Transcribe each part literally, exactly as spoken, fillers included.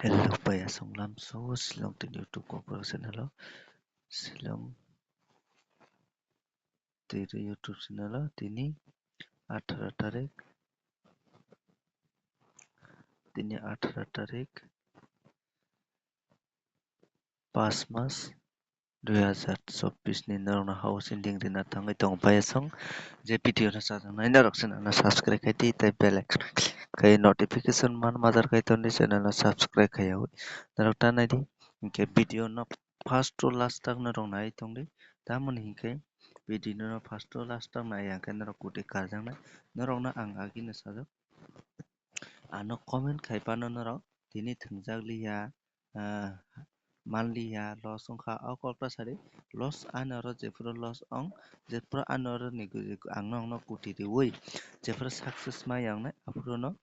Hello, payasong lamso Shillong tini YouTube kokborok channel o. Shillong tini YouTube channel o tini atharo tarik, tini atharo tarik, pas mas dui hazar chobbish ni norokno house ending rina thangwi tongo payasong. Je video no chajaknai norok channel no subscribe khai di tei bell icon khai notification man majar khai tongdi channel no subscribe khai yawi norok ta nai di. Hinkhe video no first to last tak norok nai tongdi, tamoni hinkhe video no first to last tak nai ya khe norok kwtwi karjaknai, norokno ang agini sajak. Ano comment khai phano norok tini thwngjak liya, ah, manliya, loss wngkha, o kokta sadi loss ani oro jephuru loss wng, jephuru ani oro ni gwi-, ang nokno kwtwi riwi jephuru success ma yang nai, aphuru no,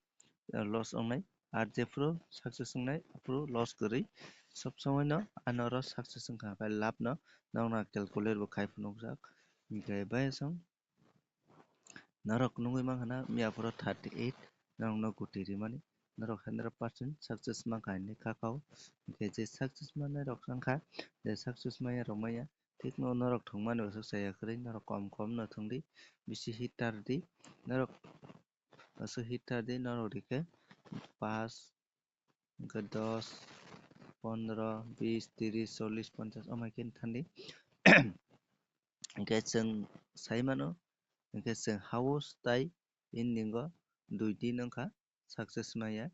eh, loss wngnai, ar jephuru success wngnai, aphuru loss kwrwi. Sob somoi no ani oro success wngkha, habai lab no nokna calculate bo khai phunukjak. Hinkhe bai aswng Norok nugwi mankha na miya phuru thirty eight norokno kwtwi rimani, norok hundred percent success mankha hinwi kha kha o. Hinkhe je success manai rok wngkha, je success manya rok manya, thikno norok thwngmani bwswk chaya kwrwi, norok kom kom no thwngdi, bisi hit tar di, norok aswk hit tar di, norok rikhe pass, hwnkhe dos, pondro, bis, tris, chollis, ponchas, omo hai khe thandi. Hwnkhe chwng sai mano, hwnkhe chwng house tai ending o dui din wngkha success maya.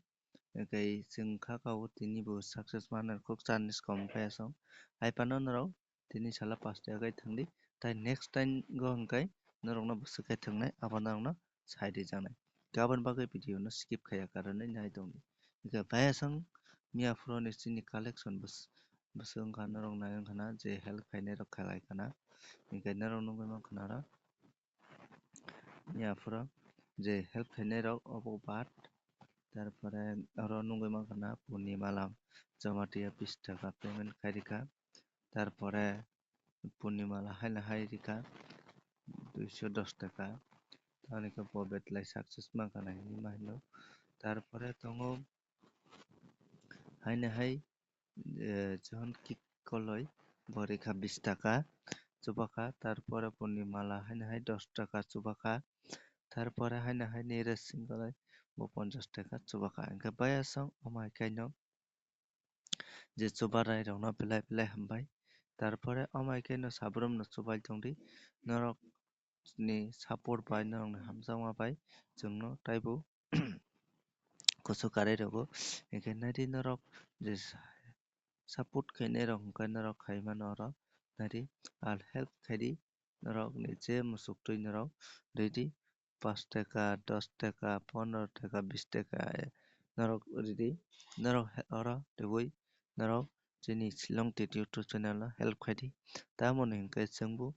Hwnkhe chwng kha kha o tini bo success mana kok chance kom khe aswk. Hai phano norok tini sala pash taka khe thangdi, tai next time go hwnkhe norokno bwswk khe thwngnai, abo norokno sai rijaknai. Aboni bagwi video no skip khaiya karon nai nai tongdi. Hwnkhe bai aswk miya phuru ni chini collection bwswk wngkha norok nai wngkha na je help khainai rok khalai khana. Hwnkhe norok nugwi mankha na oro. Miya phuru je help khainai rok obo baad, tarpore oro nugwi mankha na Purnima Lam, Jamatia bis taka payment khai rikha, tarpore Purnima la haino hai rikha duiso dos taka, tamoni khe bo belai success mankha na hinwi ma hino, tarpore tongo haino hai eh, John Kikoloi bo rikha bis taka chubakha, tarpore Purnima la haino hai dos taka chubakha, tarpore haino hai Neeraj Singh Koloi bo ponchas taka chubakha. Hwnkhe bai aswk omo hai khe no je chubanai rokno belai belai hambai, tarpore omo hai khe no sabrum no chubai tongdi, norok ni support bai norokni hamjakma bai chwngno taibo kuchuk kwrwi rwgo. Hinkhe naidi norok je support khainai rok hwnkhe norok khai mano oro naidi, ar help khaidi norokni je muchuk twi norok ridi, pash taka, dos taka, pondro taka, bis taka norok ridi, norok oro riwi norok chini Shillong Titi YouTube channel no help khaidi. Tamoni hinkhe chwngbo,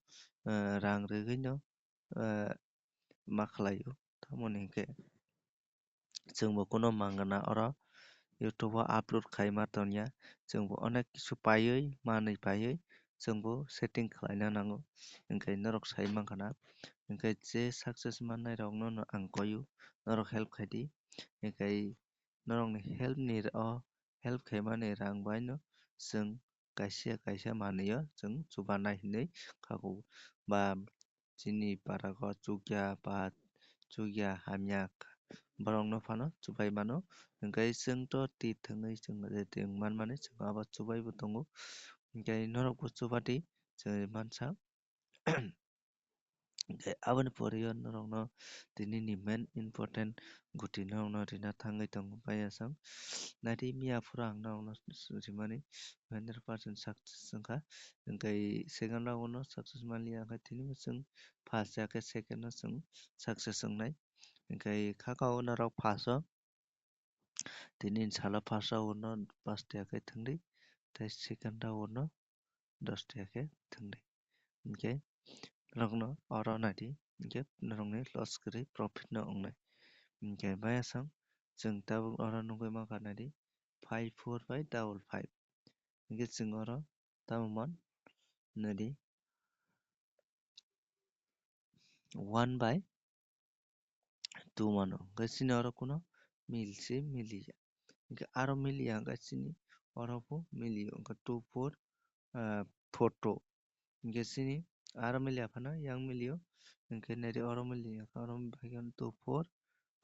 eh, rang rigwino, eh, ma khlaio. Tamoni hinkhe chwngbo kuno mangana oro YouTube o upload khaima tongya. Chwngbo onek kisu paiwi, manwi paiwi chwngbo setting khlaina nango. Hinkhe norok sai mankha na, hinkhe je success mannai rokno no ang koio, norok help khaidi. Hinkhe norokni help ni o help khaimani rang baino chwng kaisa kaisa manwio chwng chubanai hinwi khago, ba chini para o chukya ba chukya hamya borokno phano chubai mano, hinkhe chwngto twi thwngwi chwng manmani chwng abo chubaibo tongo, hinkhe norokbo chubadi chwng mansa. Hinkhe aboni pore o norokno tini ni main important guti norokno rina thangwi tongo bai aswk. Naidi miya phuru ang norokno rimani hundred percent success wngkha. Hinkhe second round o no success manliya, hinkhe tini bo chwng first ya khe second o chwng success wngnai. Hinkhe kha kha o norok first o Tini salo first round no pas taka khe thwngdi, tei second round no dos taka khe thwngdi. Hinkhe norokno oro naidi, hinkhe norokni loss kwrwi profit no wngnai. Hinkhe bai aswk chwng tabuk oro nugwi mankha naidi, five four bai double five. Hinkhe chwng oro tamo man naidi, one by two mano. Hinkhe chini oro kuno mil se miliya. Hingke aro miliya hingke chini oro bo miliyo hingke two four, ah, four two. Hingke chini aro miliya phano yang miliyo. Hingke nari oro miliya hingke oro bai khe two four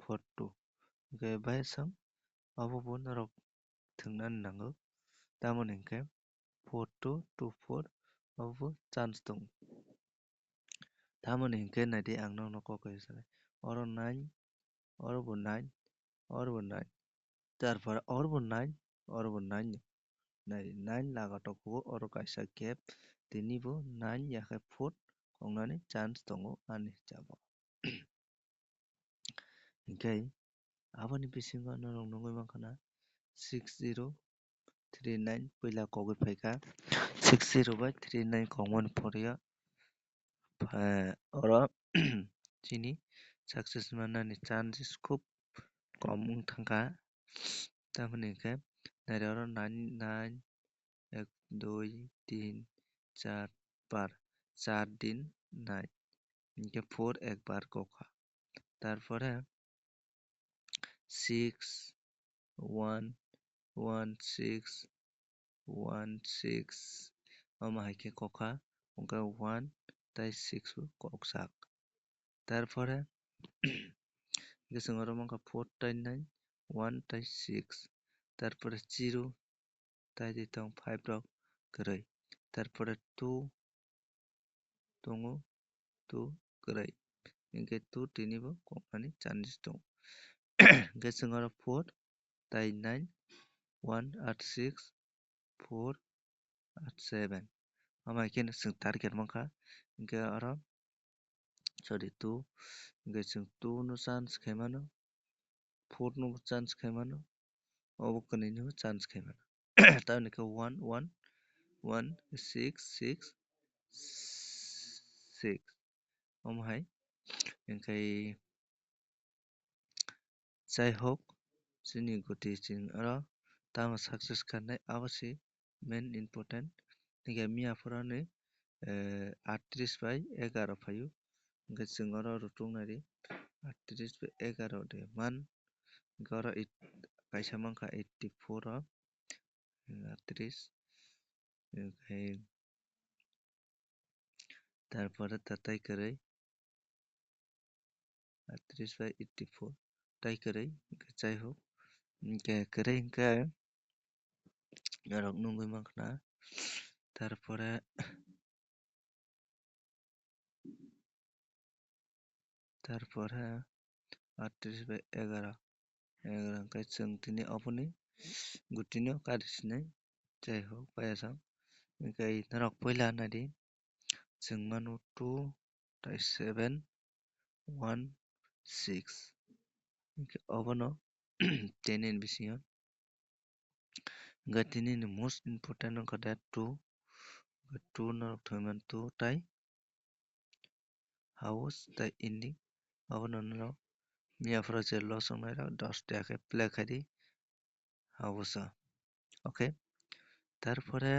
four two. Hingke bai sang obo bo norok thwngna nango. Tamoni hingke four two two four obo chance tongo. Tamoni hingke naidi ang nokno kok kaisa sanai. Oro nine, oro bo nine, oro bo nine. Tarpore oro bo nine, oro bo nine. Nai, nine laga tokhugo oro kaisa gap. Tini bo nine yakhe four kongnani chance tongo ani hisabo. Hingke aboni bisingo norok nugui mankha na six zero three nine puila kogwi phaikha. Six zero bai three nine kongmani phorio, pha-, oro chini success manani chances khub kom wng thangkha. Tamoni hingke nari oro nine nine ek, dui, tin, char, par, char din nine. Hingke four ekbar kokha. Tarpore six, one, one, six, one, six. Omo hai khe kokha, hingke one tai six bo koksak. Tarpore hingke chwng oro mankha four tai nine, one tai six. Tarpore zero tai di tong five rok kwrwi. Tarpore two tongo, two kwrwi. Hingke two tini bo koknani chances tongo. Hingke chwng oro four tai nine, one at six, four at seven. Omo hai khe chwng target mankha. Hingke oro, sorry, two. Hingke chwng two no chance khaimano, four no chance khaimano, obo kwnwi no chance khaimano. Tamoni khe one, one, one, six, six, six. Omo hai. Hingke Jai hok, chini guti chwng oro tamo success kharnai, abo se main important. Hingke miya phoroni, eh, aatris bai egaro phaio. Hingke chwng oro rwtwk nai di, aatris bai egaro de man. Hingke oro it-, kaisa mankha eighty four o, aatris. Hingke Tarpore ta tai kwrwi. Aatris bai eighty four. Tai kwrwi, hingke jai hok. Hingke kwrwi hingke norok nugui mankha na. Tarpore, tarpore aatris bai egaro. Egaro hingke chwng tini oboni gutino kari sinai. Jai hok, paiya sam. Hingke norok puila nai di. Chwng mano two tai seven, one, six. Hingke obono ten ni bisingo. Hingke tini ni most important wngkha de two. Hingke two norok thoi mano two tai house tai ending. Abono norok miya phoro je loss wngnai rok dos taka khe play khai di house o. Okay. Tarpore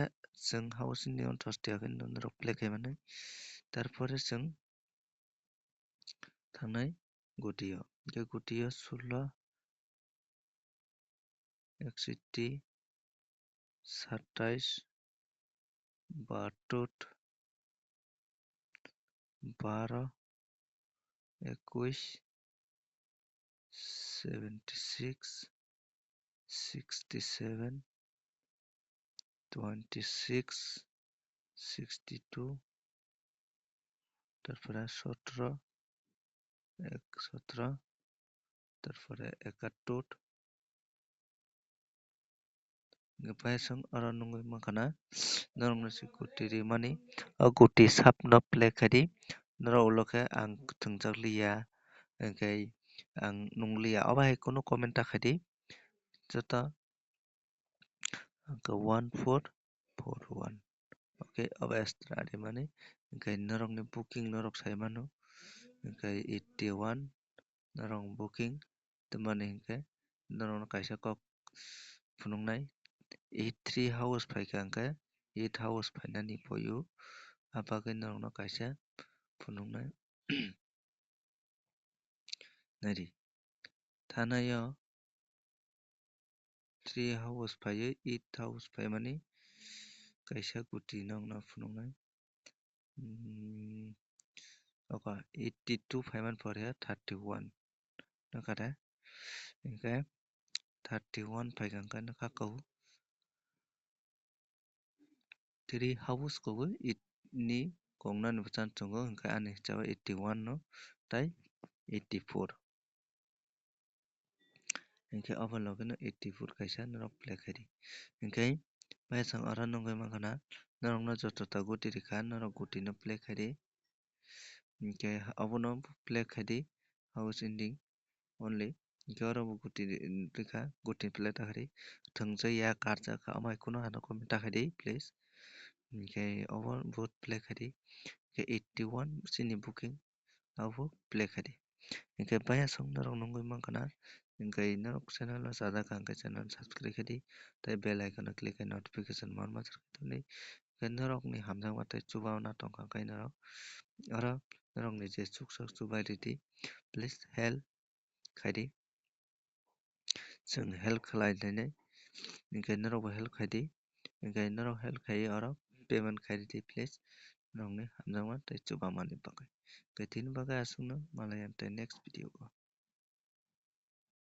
chwng house ni dos taka khe norok play khai mano. Tarpore chwng thangnai gutio. Hingke gutio sullo, eksiti, satais, batut, baro, ekuis, seventy six, sixty seven, twenty six, sixty two, tarpore sotro, ek sotro, tarpore ekattor. Hingke paisong oro nugui mankha na norokno se guti rimani, o guti sapno play khai di, norok ulo khe ang thwngjak liya, hingke ang nung liya, obo hai kunu comment ta khai di, joto. Hingke one four four one. Okay, obo extra rimani. Hingke norokni booking norok sai mano. Hingke eighty one norok booking. Tamani hingke norokno kaisa kok phunuknai. Eight three house phaikha hingke eight house phainani phoio. Abagwi norokno kaisa phunuknai. Nari. Thanaio three house phaiwi eight house phaimani kaisa guti nokno phunuknai. Hmm, oka eighty two phaiman pore thirty one nokha de. Hinkhe thirty one phaikha hinkhe nokha kau three house kobo eight ni kongnani bwchan chungo, hinkhe ani hisabe eighty one no tai eighty four. Hinkhe obo logino eighty four kaisa norok play khaidi. Hinkhe paisang oro nugwi mankha na norokno joto ta guti rikha, norok gutino play khaidi. Hinkhe obono play khaidi, house ending only. Hinkhe oro bo guti rikha, guti play ta khaidi. Thwngjak ya karjak kha, amai kuno hano comment ta khaidi, please. Hinkhe obo bo play khaidi. Hinkhe eighty one chini booking abo play khaidi. Hinkhe baya song norok nugwi mankha na, hinkhe norok channel o chajak kha hinkhe channel subscribe khaidi, tei bell icon o click khai notification manma thangdi. Hinkhe norokni hamjakma tei chubachu tongkha hinkhe norok oro norokni je chuksa chubai ridi, please help khaidi. Chwng help khlai lainai, hinkhe norokbo help khaidi, hinkhe norok help khaiwi oro payment khaidi, please. Norokni hamjakma tei chubamani bagwi. Hinkhe tini bagwi aswkno, malai ang tei next video o.